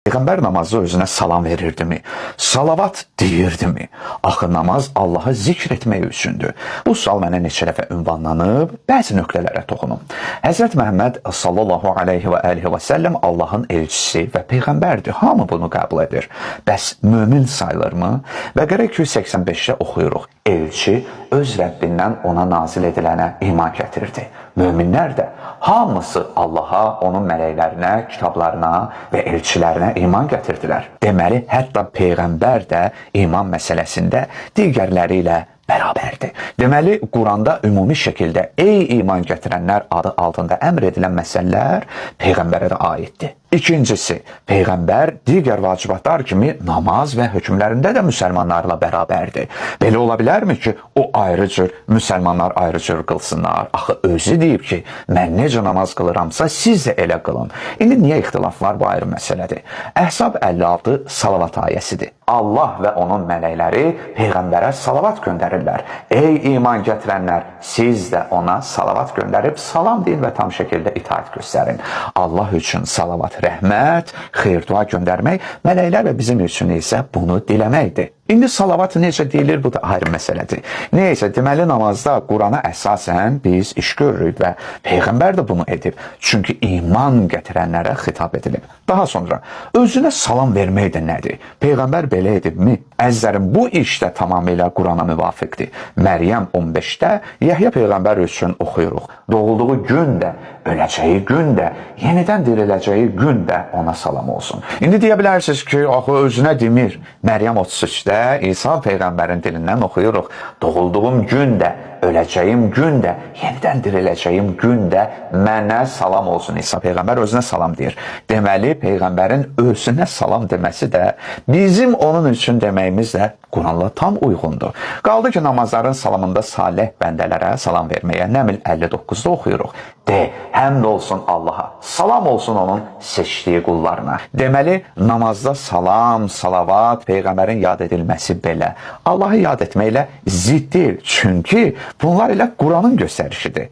Peyğəmbər namazda özünə salam verirdimi? Salavat deyirdimi? Axı namaz Allahı zikr etmək üçündür. Bu sual mənə neçə dəfə ünvanlanıb, bəzi nöqtələrə toxunum. Həzrət Məhəmməd sallallahu alayhi və alihi və səlləm Allahın elçisi və peyğəmbərdir. Hamı bunu qəbul edir. Bəs mömin sayılırmı? Bəqərə 285-də oxuyuruq. Elçi öz Rəbbindən ona nazil edilənə iman gətirdi. Möminlər də hamısı Allaha, onun mələklərinə, kitablarına və elçilərinə iman gətirdilər. Deməli, hətta peyğəmbər də iman məsələsində digərləri ilə bərabərdir. Deməli, Quranda ümumi şəkildə ey iman gətirənlər adı altında əmr edilən məsələlər peyğəmbərə də aiddir. İkincisi, peyğəmbər digər vacibatlar kimi namaz və hökmlərində də müsəlmanlarla bərabərdir. Belə ola bilərmi ki, o ayrı cür, müsəlmanlar ayrı cür qılsınlar? Axı özü deyib ki, mən necə namaz qılıramsa, siz də elə qılın. İndi niyə ixtilaf var, bu ayrı məsələdir. Əhzab 56 salavat ayəsidir. Allah və onun mələkləri peyğəmbərə salavat göndərirlər. Ey iman gətirənlər, siz də ona salavat göndərib salam deyin və tam şəkildə itaat göstərin. Allah üçün salavat rəhmət, xeyir-dua göndərmək, mələklər və bizim üçün isə bunu diləməkdir. İndi salavat necə deyilir, bu da ayrı məsələdir. Neysə, deməli namazda Qurana əsasən biz iş görürük və peyğəmbər də bunu edib. Çünki iman gətirənlərə xitab edilib. Daha sonra özünə salam vermək də nədir? Peyğəmbər belə edibmi? Əzizlərim, bu iş də tamamilə Qurana müvafiqdir. Məryəm 15-də Yəhya peyğəmbər üçün oxuyuruq. Doğulduğu gün də, öləcəyi gün də, yenidən diriləcəyi gün də ona salam olsun. İndi deyə bilərsiniz ki, axı özünə demir. Məryəm 33-də İsa peyğəmbərin dilindən oxuyuruq. Doğulduğum gün də, öləcəyim gün də, yenidən diriləcəyim gün də mənə salam olsun. İsa peyğəmbər özünə salam deyir. Deməli, peyğəmbərin özünə salam deməsi də bizim onun üçün deməyimiz də Quranla tam uyğundur. Qaldı ki, namazların salamında salih bəndələrə salam verməyə. Nəml 59-da oxuyuruq. De, həmd olsun Allaha, salam olsun onun seçdiyi qullarına. Deməli, namazda salam, salavat, peyğəmbərin yad edilməsi belə Allahı yad etməklə zidd deyil. Çünki bunlar elə Quranın göstərişidir.